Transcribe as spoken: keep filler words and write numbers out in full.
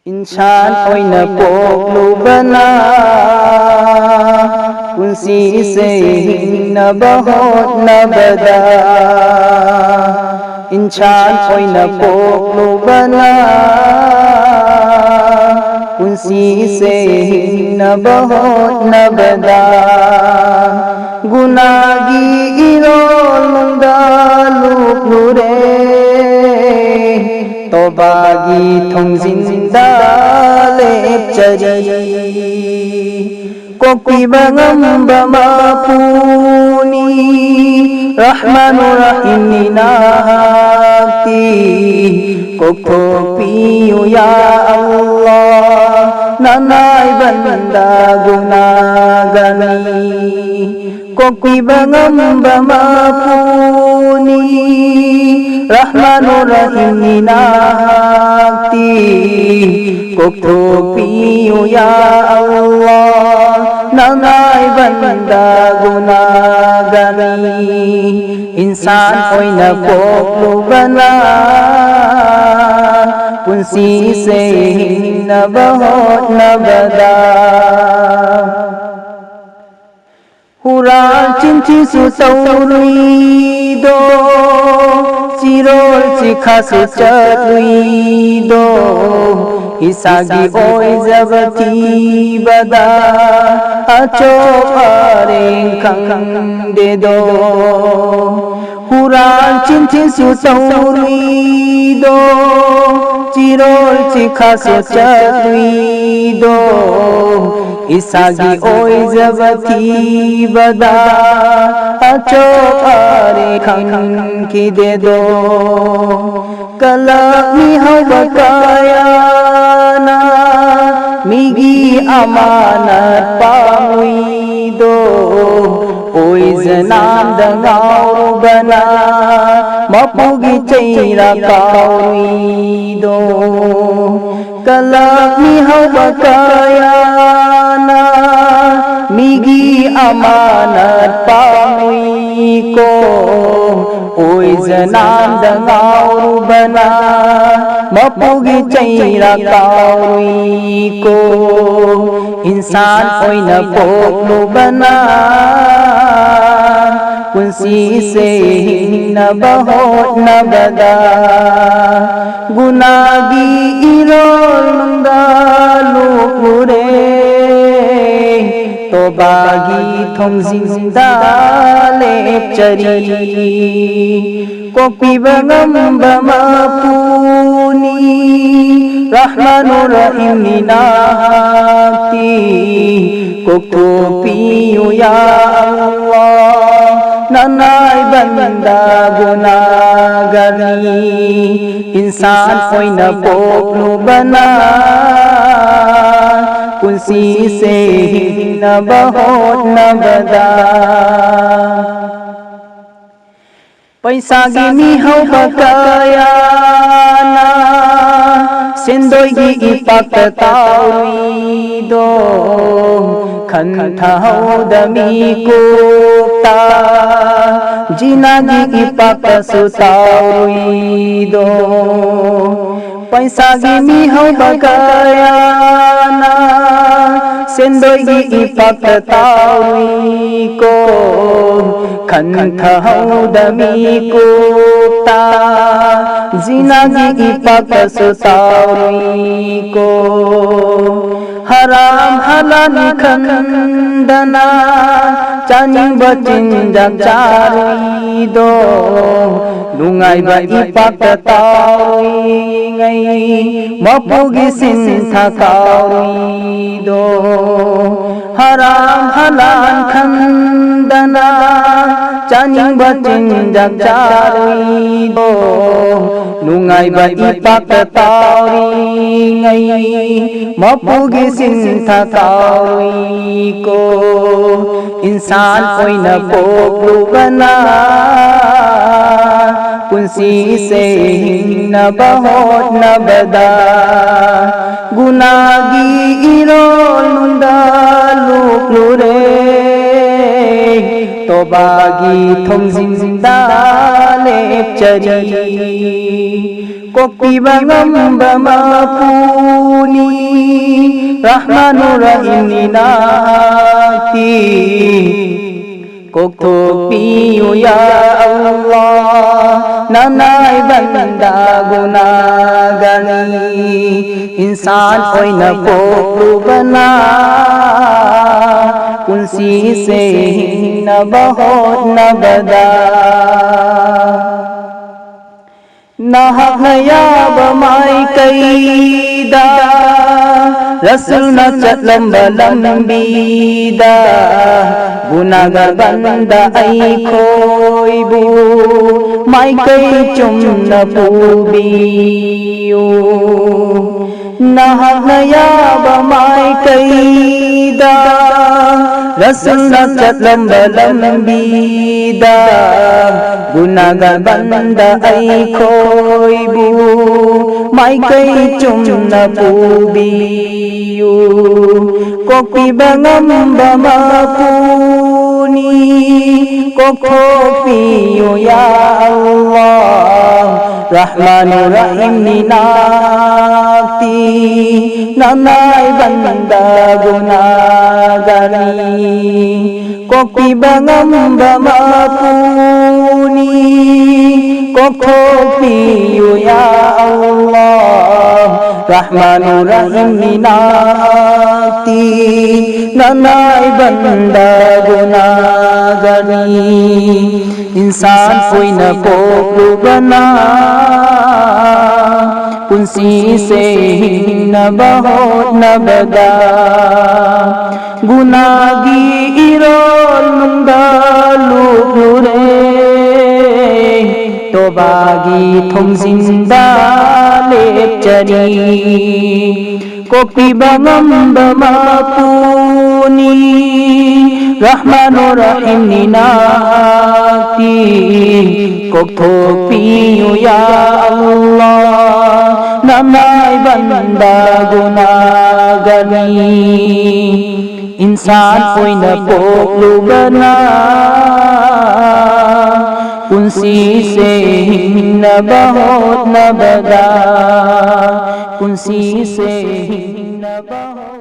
ꯏꯟꯁꯥꯟ ꯑꯣꯏꯅ ꯄꯣꯛꯂꯨꯕꯅ ꯄꯨꯟꯁꯤꯁꯦ ꯍꯤꯡꯅꯕ ꯍꯣꯠꯅꯕꯗ꯫ ꯏꯟꯁꯥꯟ ꯑꯣꯏꯅ ꯄꯣꯛꯂꯨꯕꯅ ꯄꯨꯟꯁꯤꯁꯦ ꯍꯤꯡꯅꯕ ꯍꯣꯠꯅꯕꯗ꯫ ꯒꯨꯅꯥꯒꯤ ꯏꯔꯣꯜ ꯅꯨꯡꯗ ꯂꯨꯞꯂꯨꯔꯦ, ꯇꯣꯕꯥꯒꯤ ꯊꯣꯡꯖꯤꯟꯗ ꯂꯦꯞꯆꯔꯤ꯫ ꯀꯣꯛꯄꯤꯕ ꯉꯝꯕ ꯃꯄꯨꯅꯤ, ꯔꯍꯃꯥꯅꯨ ꯔꯍꯤꯝꯅꯤ ꯅꯍꯥꯛꯇꯤ꯫ ꯀꯣꯛꯊꯣꯛꯄꯤꯌꯨ ꯌꯥ ꯑꯜꯂꯥꯍ, ꯅꯅꯥꯏ ꯕꯟꯗꯥ ꯒꯨꯅꯥꯒꯅꯤ꯫ ꯀꯣꯛꯄꯤꯕ ꯉꯝꯕ ꯃꯄꯨꯅꯤ, ꯔꯍꯃꯥꯅꯨ ꯔꯍꯤꯝꯅꯤ ꯅꯍꯥꯛꯇꯤ꯫ ꯀꯣꯛꯊꯣꯛꯄꯤꯌꯨ ꯌꯥ ꯑꯜꯂꯥꯍ, ꯅꯅꯥꯏ ꯕꯟꯗꯥ ꯒꯨꯅꯥꯒꯅꯤ꯫ ꯏꯟꯁꯥꯟ ꯑꯣꯏꯅ ꯄꯣꯛꯂꯨꯕꯅ ꯄꯨꯟꯁꯤꯁꯦ ꯍꯤꯡꯅꯕ ꯍꯣꯠꯅꯕꯗ꯫ ꯍꯨꯔꯥꯟ ꯆꯤꯟꯊꯤꯁꯨ ꯇꯧꯔꯨꯏꯗꯣ, ꯆꯤꯔꯣꯜ ꯆꯤꯈꯥꯁꯨ ꯆꯠꯂꯨꯏꯗꯣ, ꯏꯁꯥꯒꯤ ꯑꯣꯏꯖꯕ ꯊꯤꯕꯗ ꯑꯆꯣꯞ ꯑꯔꯦꯡ ꯈꯪꯗꯦꯗꯣ꯫ ꯍꯨꯔꯥꯟ ꯆꯤꯟꯊꯤꯁꯨ ꯇꯧꯔꯨꯏꯗꯣ, ꯆꯤꯔꯣꯜ ꯆꯤꯈꯥꯁꯨ ꯆꯠꯂꯨꯏꯗꯣ, ꯏꯁꯥꯒꯤ ꯑꯣꯏꯖꯕ ꯊꯤꯕꯗ ꯑꯆꯣꯞ ꯑꯔꯦ ꯈꯪꯈꯤꯗꯦꯗꯣ꯫ ꯀꯂꯛ ꯃꯤꯍꯧꯕ ꯀꯌꯥꯅ ꯃꯤꯒꯤ ꯑꯃꯥꯅꯠ ꯄꯥꯝꯃꯨꯏꯗꯣ, ꯑꯣꯏꯖꯅꯥꯝꯗ ꯉꯥꯎꯔꯨꯕꯅ ꯃꯄꯨꯒꯤ ꯆꯩꯔꯥꯛ ꯀꯥꯎꯔꯨꯏꯗꯣ꯫ ꯀꯂꯛ ꯃꯤꯍꯧꯕ ꯀꯌꯥꯅ ꯃꯤꯒꯤ ꯑꯃꯥꯅꯠ ꯄꯥꯝꯃꯨꯏꯀꯣ, ꯑꯣꯏꯖꯅꯥꯝꯗ ꯉꯥꯎꯔꯨꯕꯅ ꯃꯄꯨꯒꯤ ꯆꯩꯔꯥꯛ ꯀꯥꯎꯔꯨꯏꯀꯣ꯫ ꯏꯟꯁꯥꯟ ꯑꯣꯏꯅ ꯄꯣꯛꯂꯨꯕꯅ ꯄꯨꯟꯁꯤꯁꯦ ꯍꯤꯡꯅꯕ ꯍꯣꯠꯅꯕꯗ ꯒꯨꯅꯥꯒꯤ ꯏꯔꯣꯜꯗ ꯂꯨꯞꯂꯨꯔꯦ꯫ ꯇꯣꯕꯥꯒꯤ ꯊꯣꯡꯖꯤꯟꯗ ꯂꯦꯞꯆꯔꯤ꯫ ꯀꯣꯛꯄꯤꯕ ꯉꯝꯕ ꯃꯄꯨꯅꯤ ꯔꯍꯃꯥꯅꯨ ꯔꯍꯤꯝꯅꯤ ꯅꯍꯥꯛꯇꯤ꯫ ꯀꯣꯛꯊꯣꯛꯄꯤꯌꯨ ꯌꯥ ꯑꯜꯂꯥꯍ, ꯅꯅꯥꯏ ꯕꯟꯗꯥ ꯒꯨꯅꯥꯒꯥꯔꯅꯤ꯫ ꯏꯟꯁꯥꯟ ꯑꯣꯏꯅ ꯄꯣꯛꯂꯨꯕꯅ ꯄꯨꯟꯁꯤꯁꯦ ꯍꯤꯡꯅꯕ ꯍꯣꯠꯅꯕꯗ ꯄꯩꯁꯥꯒꯤ ꯃꯤꯍꯧꯕ ꯀꯌꯥꯅ ꯁꯦꯟꯗꯣꯏꯒꯤ ꯏꯄꯥꯛꯇ ꯇꯥꯎꯔꯤꯗꯣ ꯈꯟꯊꯍꯧꯗ ꯃꯤꯀꯨꯞꯇ ꯖꯤꯅꯥꯒꯤ ꯏꯄꯥꯛꯇꯁꯨ ꯇꯥꯎꯔꯤꯗꯣ꯫ ꯄꯩꯁꯥꯒꯤ ꯃꯤꯍꯧꯕ ꯀꯌꯥꯅ ꯁꯦꯟꯗꯣꯏꯒꯤ ꯏꯄꯥꯛꯇ ꯇꯥꯎꯏꯀꯣ꯫ ꯈꯟꯊꯍꯧꯗ ꯃꯤꯀꯨꯞꯇ ꯖꯤꯅꯥꯒꯤ ꯏꯄꯥꯛꯇꯁꯨ ꯇꯥꯎꯏꯀꯣ꯫ ꯍꯔꯥꯝ ꯍꯂꯥꯜ ꯈꯟꯗꯅ ꯆꯥꯅꯤꯡꯕ ꯆꯤꯟꯖꯥꯛ ꯆꯥꯔꯤꯗꯣ꯫ ꯅꯨꯡꯉꯥꯏꯕ ꯏꯄꯥꯛꯇ ꯇꯥꯎꯔꯤꯉꯩ ꯃꯄꯨꯒꯤ ꯁꯤꯟꯊꯥ ꯀꯥꯎꯔꯤꯗꯣ꯫ ꯍꯔꯥꯝ ꯍꯂꯥꯜ ꯈꯟꯗꯅ ꯆꯥꯅꯤꯡꯕ ꯆꯤꯟꯖꯥꯛ ꯆꯥꯔꯤꯗꯣ꯫ ꯅꯨꯡꯉꯥꯏꯕ ꯏꯄꯥꯛꯇ ꯇꯥꯎꯔꯤꯉꯩ ꯃꯄꯨꯒꯤ ꯁꯤꯟꯊꯥ ꯀꯥꯎꯔꯤꯀꯣ꯫ ꯏꯟꯁꯥꯟ ꯑꯣꯏꯅ ꯄꯣꯛꯂꯨꯕꯅ ꯄꯨꯟꯁꯤꯁꯦ ꯍꯤꯡꯅꯕ ꯍꯣꯠꯅꯕꯗ ꯒꯨꯅꯥꯒꯤ ꯏꯔꯣꯜꯗ ꯂꯨꯞꯂꯨꯔꯦ꯫ ꯇꯣꯕꯥꯒꯤ ꯊꯣꯡꯖꯤꯟꯗ ꯂꯦꯞꯆꯔꯤ꯫ ꯀꯣꯛꯄꯤꯕ ꯉꯝꯕ ꯃꯄꯨꯅꯤ ꯔꯍꯃꯥꯅꯨ ꯔꯍꯤꯝꯅꯤ ꯅꯍꯥꯛꯇꯤ꯫ ꯀꯣꯛꯊꯣꯛꯄꯤꯌꯨ ꯌꯥ ꯑꯜꯂꯥꯍ, ꯅꯅꯥꯏ ꯕꯟꯗꯥ ꯒꯨꯅꯥꯒꯥꯔꯤ꯫ ꯏꯟꯁꯥꯟ ꯑꯣꯏꯅ ꯄꯣꯛꯂꯨꯕꯅ ꯄꯨꯟꯁꯤꯁꯦ ꯍꯤꯡꯅꯕ ꯍꯣꯠꯅꯕꯗ ꯅꯍꯥꯛꯅ ꯌꯥꯕ ꯃꯥꯏꯀꯩꯗ ꯔꯁꯨꯜꯅ ꯆꯠꯂꯝꯕ ꯂꯝꯕꯤꯗ ꯒꯨꯅꯥꯒꯥꯔ ꯕꯟꯗꯥ ꯑꯩꯈꯣꯏꯕꯨ ꯃꯥꯏꯀꯩ ꯆꯨꯝꯅ ꯄꯨꯕꯤꯌꯨ꯫ ꯅꯍꯥꯛꯅ ꯌꯥꯕ ꯃꯥꯏꯀꯩꯗ ꯔꯁꯨꯜꯅ ꯆꯠꯂꯝꯕ ꯂꯝꯕꯤꯗ ꯒꯨꯅꯥꯒꯥꯔ ꯕꯟꯗꯥ ꯑꯩꯈꯣꯏꯕꯨ ꯃꯥꯏꯀꯩ ꯆꯨꯝꯅ ꯄꯨꯕꯤꯌꯨ꯫ ꯀꯣꯛꯄꯤꯕ ꯉꯝꯕ ꯃꯄꯨꯅꯤ, ꯀꯣꯛꯊꯣꯛꯄꯤꯌꯨ ꯌꯥ ꯑꯜꯂꯥꯍ, ꯔꯍꯃꯥꯅꯨ ꯔꯍꯤꯝꯅꯤ ꯅꯍꯥꯛꯇꯤ꯫ ꯅꯅꯥꯏ ꯕꯟꯗꯥ ꯒꯨꯅꯥꯒꯥꯔꯤ꯫ ꯀꯣꯛꯄꯤꯕ ꯉꯝꯕ ꯃꯄꯨꯅꯤ, ꯀꯣꯛꯊꯣꯛꯄꯤꯌꯨ ꯌꯥ ꯑꯜꯂꯥꯍ, ꯔꯍꯃꯥꯅꯨ ꯔꯍꯤꯝꯅꯤ ꯅꯍꯥꯛꯇꯤ꯫ ꯅꯅꯥꯏ ꯕꯟꯗꯥ ꯒꯨꯅꯥꯒꯥꯔꯤ꯫ ꯏꯟꯁꯥꯟ ꯑꯣꯏꯅ ꯄꯣꯛꯂꯨꯕꯅ ꯄꯨꯟꯁꯤꯁꯦ ꯍꯤꯡꯅꯕ ꯍꯣꯠꯅꯕꯗ ꯒꯨꯅꯥꯒꯤ ꯏꯔꯣꯜ ꯅꯨꯡꯗ ꯂꯨꯞꯂꯨꯔꯦ꯫ ꯇꯣꯕꯥꯒꯤ ꯊꯣꯡꯖꯤꯟꯗ ꯂꯦꯞꯆꯔꯤ꯫ ꯀꯣꯛꯄꯤꯕ ꯉꯝꯕ ꯃꯄꯨꯅꯤ ꯔꯍꯃꯥꯅꯨ ꯔꯍꯤꯝꯅꯤ ꯅꯍꯥꯛꯇꯤ꯫ ꯀꯣꯛꯊꯣꯛꯄꯤꯌꯨ ꯌꯥ ꯑꯜꯂꯥꯍ, ꯅꯅꯥꯏ ꯕꯟꯗꯥ ꯒꯨꯅꯥꯒꯥꯔꯤ꯫ ꯏꯟꯁꯥꯟ ꯑꯣꯏꯅ ꯄꯣꯛꯂꯨꯕꯅ ꯄꯨꯟꯁꯤꯁꯦ ꯍꯤꯡꯅꯕ ꯍꯣꯠꯅꯕꯗ, ꯄꯨꯟꯁꯤꯁꯦ ꯍꯤꯡꯅꯕ